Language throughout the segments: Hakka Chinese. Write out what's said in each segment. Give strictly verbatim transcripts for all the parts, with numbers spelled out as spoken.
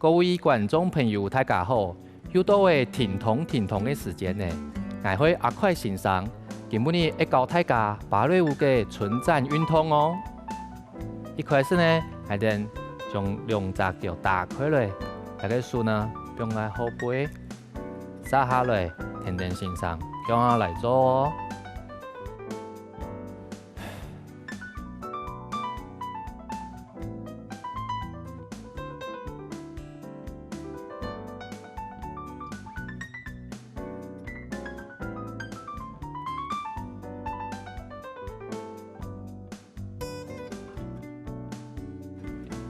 各位觀眾朋友，大家好！又到了停動停動个時間了。𠊎係阿快先生，今晡日愛教大家芭蕾舞个伸展運動哦。一開始呢，𠊎等將兩隻腳打開來，大家手呢放在後背，續下來，跈等先生共下來做哦。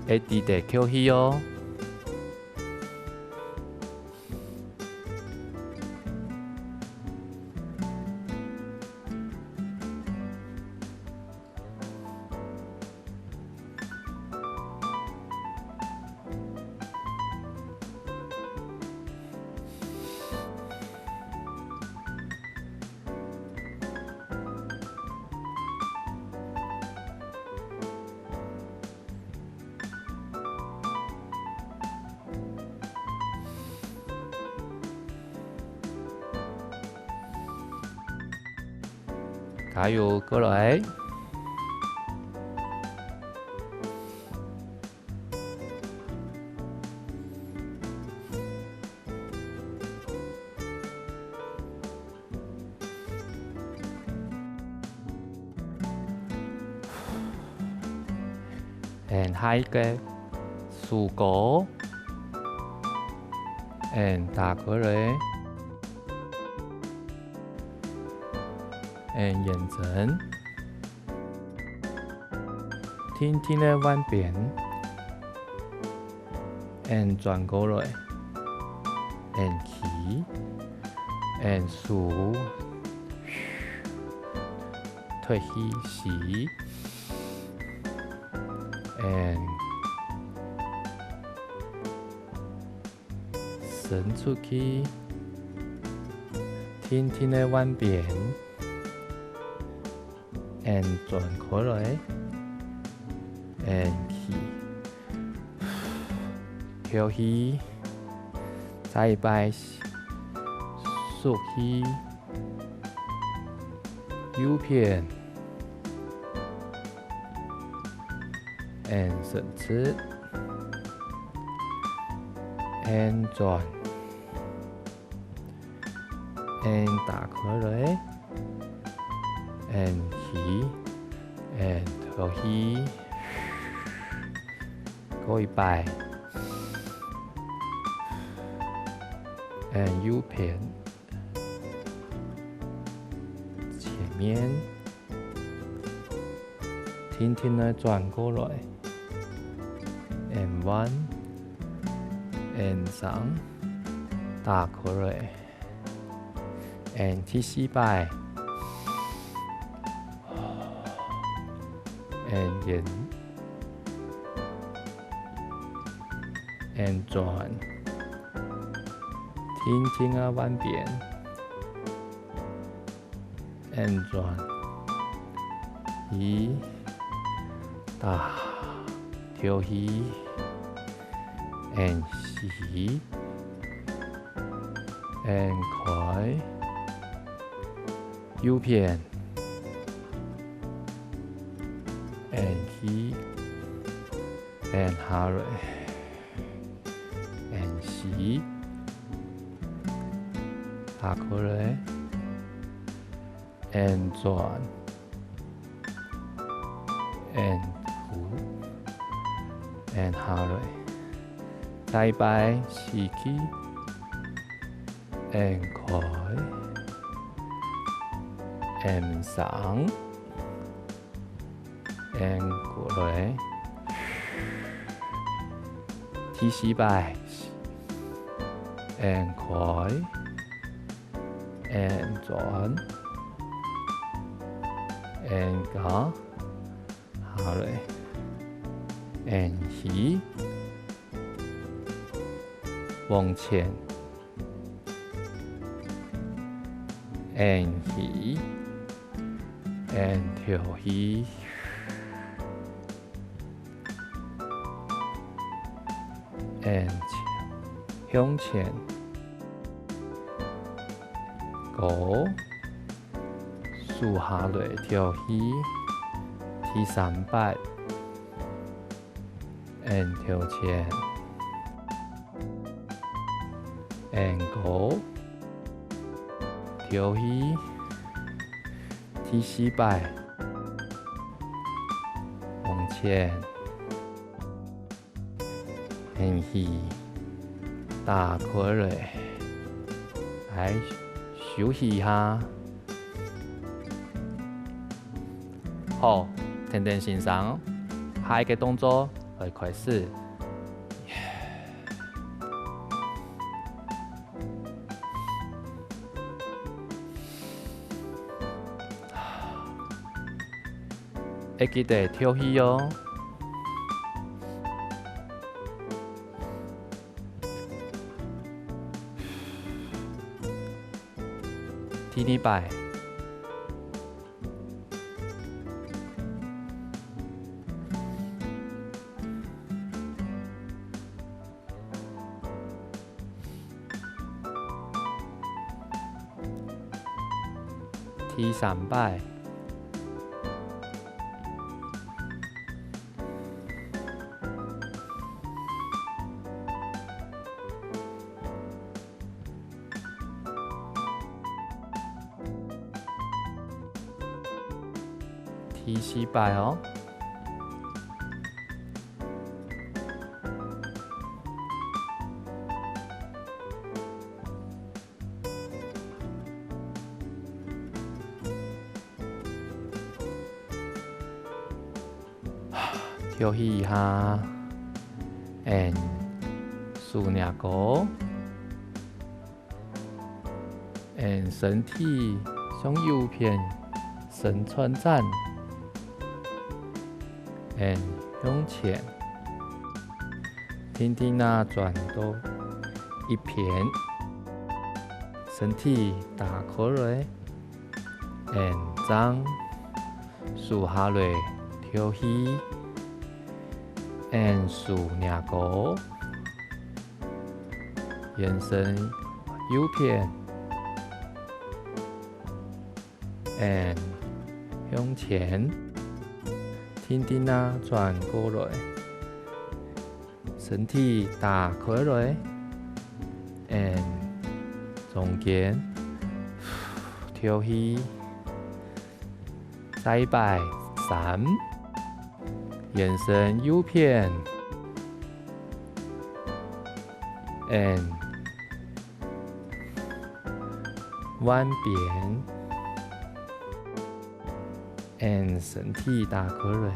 愛記得抾氣哦。 加油，過來！ And下一個，手高，and打開來，and眼睛，定定仔換邊。 And轉過來，and企，and手，吸，敨氣，吸，and伸出去，定定仔換邊。 And轉開來，and企，敨氣，再一擺，吸氣，右片，and伸直，and轉。 And打開來，and吸，and敨氣，過一擺，and右片，前面，定定仔轉過來，and換，and上，打開來。 And第四擺，and in，and轉，定定仔換邊，and轉，吸，打，敨氣，and吸。 And開，右片，and吸，and下來，and吸，打開來， and轉，and呼，and下來。再一擺，吸氣，and開，and上，and過來。第四擺，and開， and轉，and加，下來，and吸，往前，and吸，and敨氣。 And前向前，高，手下來敨氣，第三擺，and敨淺，and高，敨氣，第四擺，往前。 and氣，打開來，來休息一下。好，跈等先生，下一個動作來開始。 愛記得敨氣哦。第二擺。 第三擺。 第四擺哦。 敨氣一下，and手擎高，and身體向右片伸伸展，and向前，定定仔轉到一片，身體打開來。 and正，手下來敨氣，and手擎高，圓身右片，and向前，定定仔轉過來。 身體打開來，and中間敨氣。再擺三，圓身右片，and換片。 and身體打開來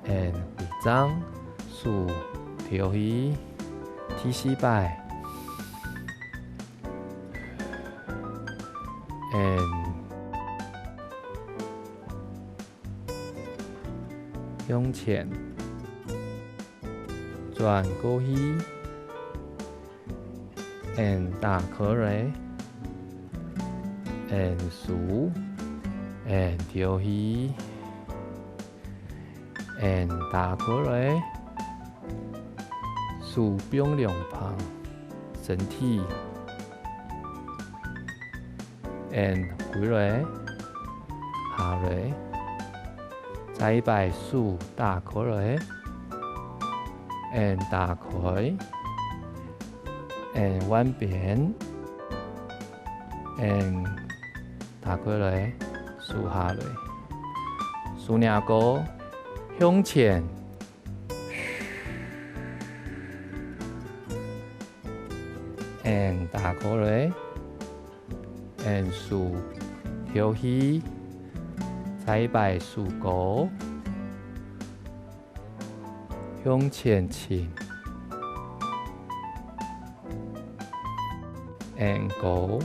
，and回正，手敨氣，第四擺，and向前。 轉過去，and打開來，and收，and敨氣，and打開來，手放兩旁，身體 ，and歸來，下來，再一擺手打開來，and打開，and換片，and打開來，手下來，手擎高，向前。 and打開來，and手敨氣，再一擺手高，向前伸，and高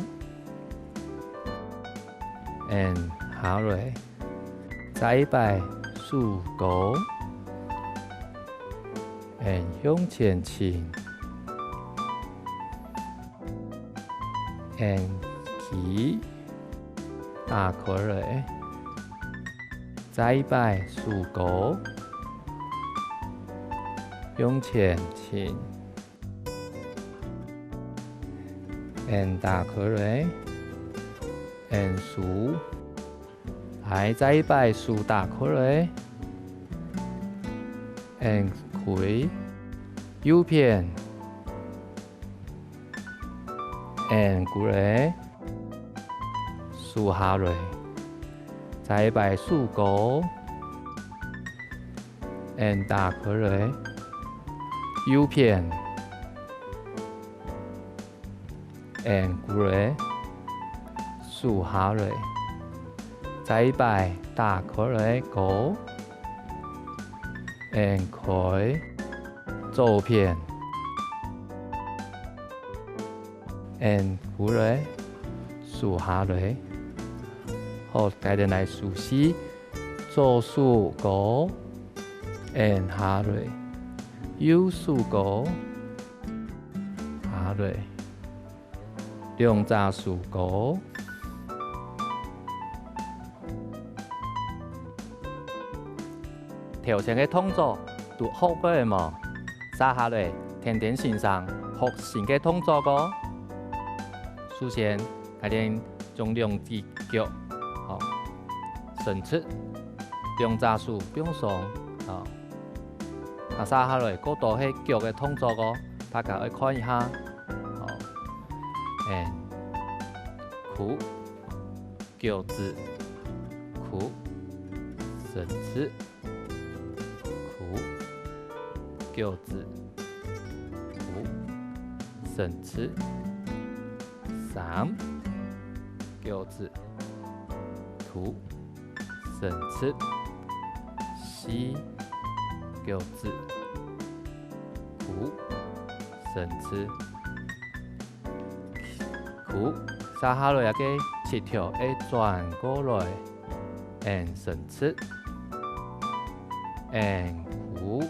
，and下來。 再一擺手高，and向前伸，and企，打開來。再一擺手高，向前伸。，and打開來，and收，來，再一擺手打開來，and開，右片，and過來，收下來，再一擺手高，and打開來，右片。 and過來，收下來，再一擺打開來高，and開，左片，and過來，收下來。好，帶等來熟悉，左手高，and下來，右手高，下來。 兩隻手高。頭先个動作都學過了無？接下來，天天先生學新个動作哦。首先，𠊎等將兩隻腳，吼，伸直，兩隻手放鬆，吼。 啊，接下來過多係腳个動作哦，大家愛看一下。好，and，跍，腳趾，跍，伸直，跍，腳趾，跍，伸直，三，腳趾，跍， 伸直，四，腳趾，跍，伸直，跍。接下來這个膝頭愛轉過來，and伸直，and跍，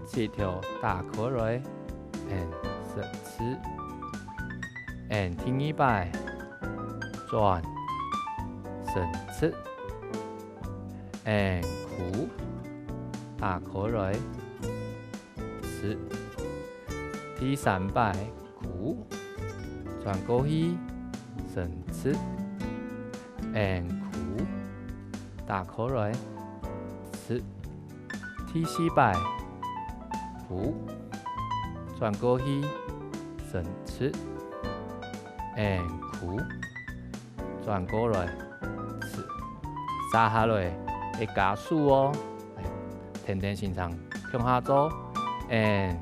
膝頭打開來，and伸直，and第二擺，轉，伸直。 and跍，打開來，直。第三擺，跍，轉過去，伸直，and跍，打開來，直。第四擺，跍，轉過去，伸直，and跍， 轉過來，直。接下來，會加手哦。天天先生共下做，and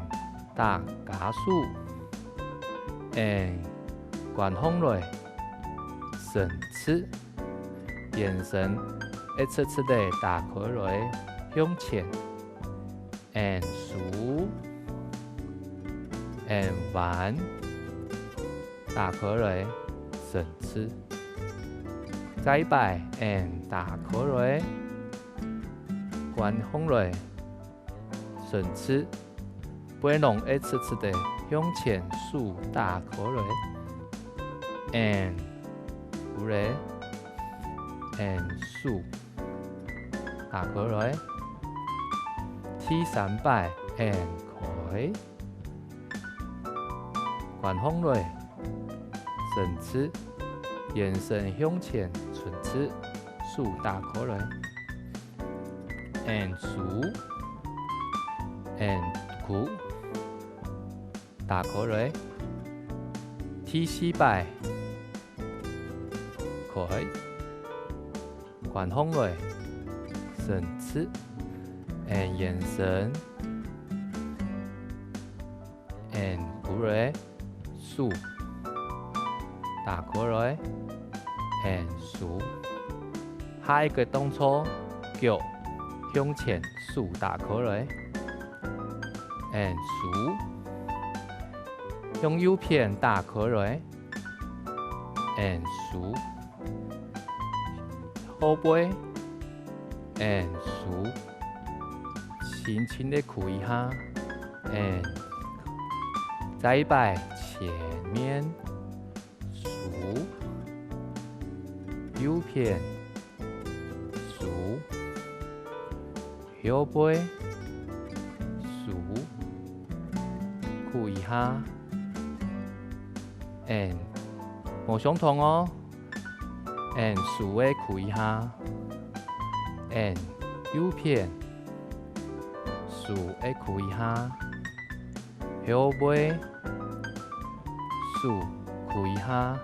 打加手，and關項來，伸直，圓身，一直直个打開來，向前。 and收，and彎，打開來，伸直。再一擺，and打開來，關項來，伸直。背囊愛直直个向前，手打開來，and，過來，and收。 打開來。第三擺，and開。關項來，伸直，圓身向前伸直，手打開來。and收，and跍，打開來。第四擺，開。 關項來，伸直，and圓身，and過來，手，打開來，and收。下一個動作，腳向前，手打開來，and收。向右片打開來，and收。 後背，and收，輕輕个跍一下，and再一擺前面，收，右片，收， 後背，收，跍一下，and 無相同哦。N手仔跍一下，N右片，手仔跍一下，後背，手跍一下。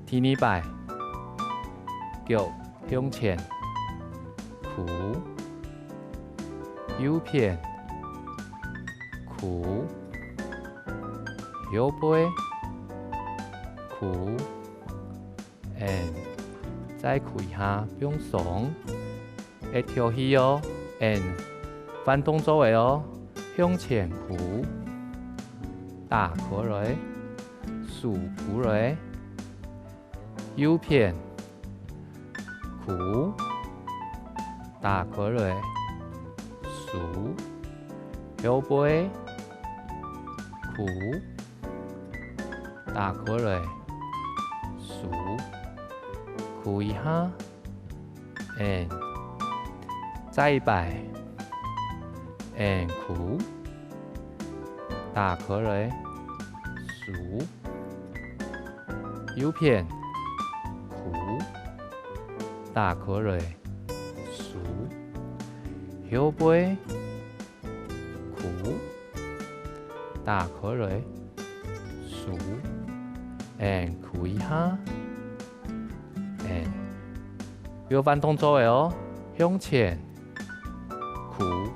第二擺，腳向前，跍，右片，跍，後背，跍，N，再跍一下放鬆。 會跳起哦，N，換動作个哦，向前跍，打開來，手跍來，右片，跍，打開來，手，後背，跍，打開來，手，跍一下， N，再一擺，N跍，打開來，手，右片，跍，打開來，手，後背， 跍，打開來，手，N跍一下，N，又換動作个哦，向前，跍，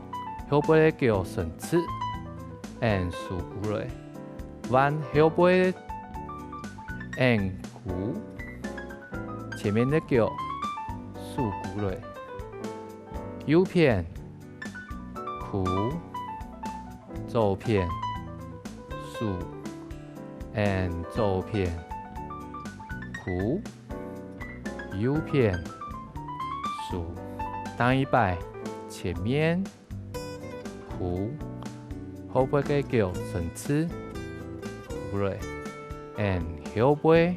後背个腳伸直，N手跍來，換後背，N跍，前面个腳，手跍來，右片， 跍，左片，手，N左片，跍，右片，手。第二擺，前面，跍，後背个腳伸直，跍來，N後背，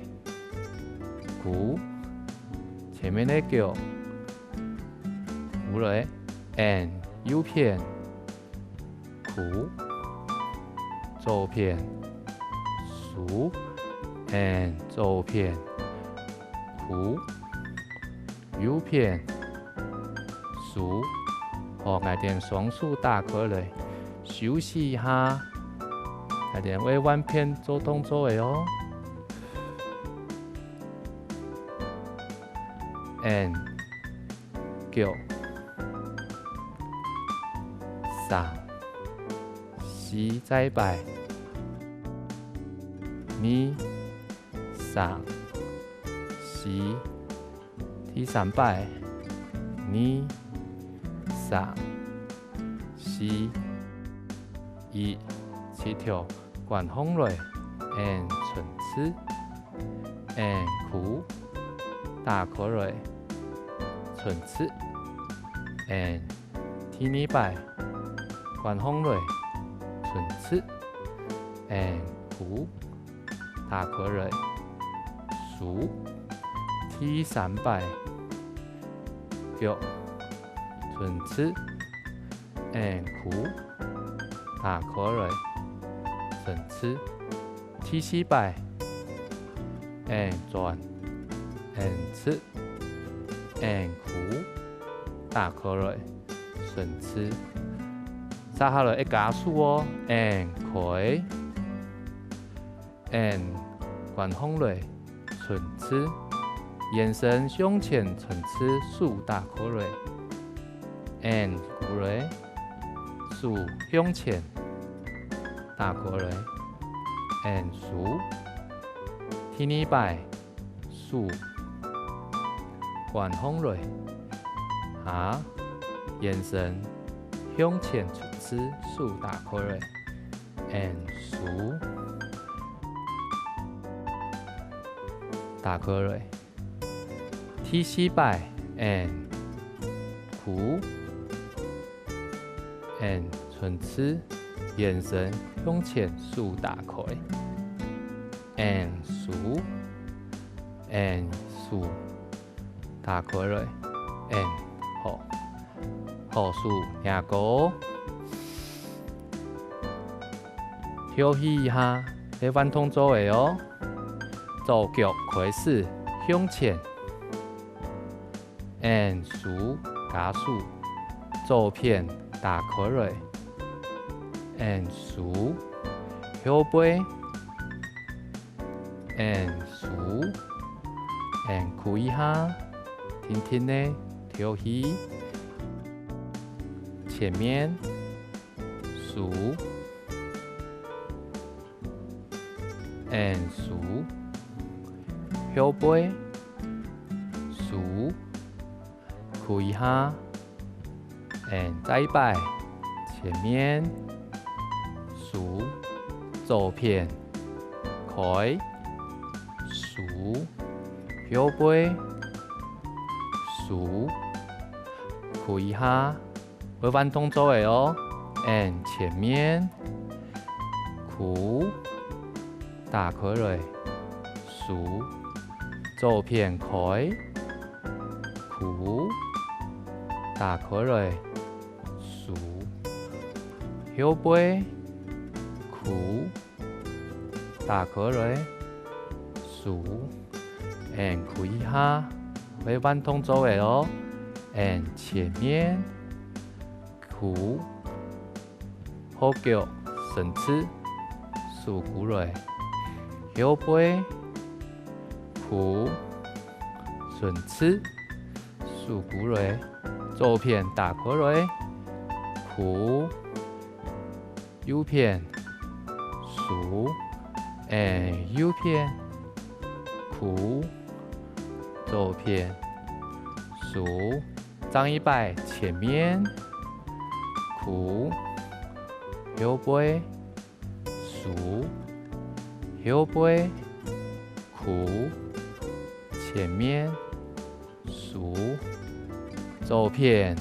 跍，前面个腳， 跍來，N右片，跍，左片，手，N左片，跍，右片，手。好，𠊎兜雙手打開來，休息一下。𠊎兜會換片做動作个哦。 N，腳，三，四，再擺，二，三，四，第三擺，二，三，四，一，直條 關項來，N伸直，N跍，打開來，伸直，N第二擺，關項來，伸直，N跍，打開來，收，第三擺，腳，伸直， N跍，打開來，伸直。第四擺，N轉，N直，N跍，打開來，伸直。接下來愛加速哦，N開。 N關項來，伸直，圓身向前伸直，手打開來。N跍來，手向前，打開來。N收。第二擺，手關項來，下，圓身向前伸直，手打開來。 N收，打開來。第四擺，N跍，N伸直，圓身向前，手打開。N收，N收， 打開來。N，好。好，手擎高。休息一下，愛換動作个哦。倒腳開始向前。 𫣆手加速，左片打開來。𫣆手，後背。𫣆手，𫣆跍一下，定定仔跳起。前面，手。 𫣆手，後背，手，跍一下。𫣆再一擺，前面，手，左片，開，手，後背，手，跍一下。 會換動作个哦。𫣆前面，跍，打開來，手，左片開，跍，打開來，手，後背，跍， 打開來，手，𫣆跍一下，會換動作个哦。𫣆前面，跍，後腳伸直，手跍來，後背，跍，伸直，手跍來，左片打開來，跍， 右片，手，𫣆右片，跍，左片，手，正一擺前面，跍，後背，手，後背，跍，前面， 手，左片，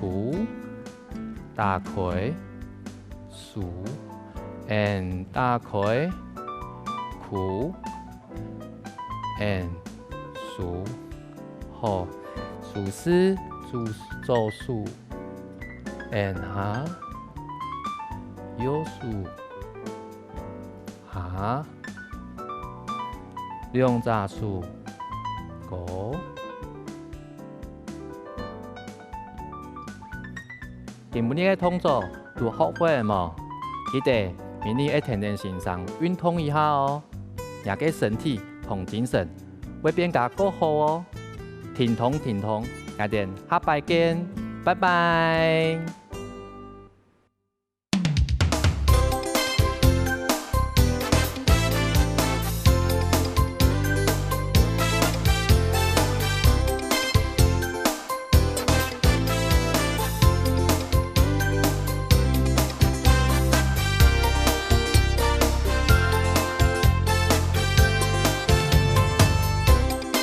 跍，打開，手，𫣆打開，跍，𫣆，手。好，手勢，左，左手，𫣆下，右手，下。 兩隻手高。今晡日个動作都學會了無？記得明日愛跈等先生運動一下哦，若个身體同精神會變加過好哦。停動，停動，𠊎等下擺見，拜拜。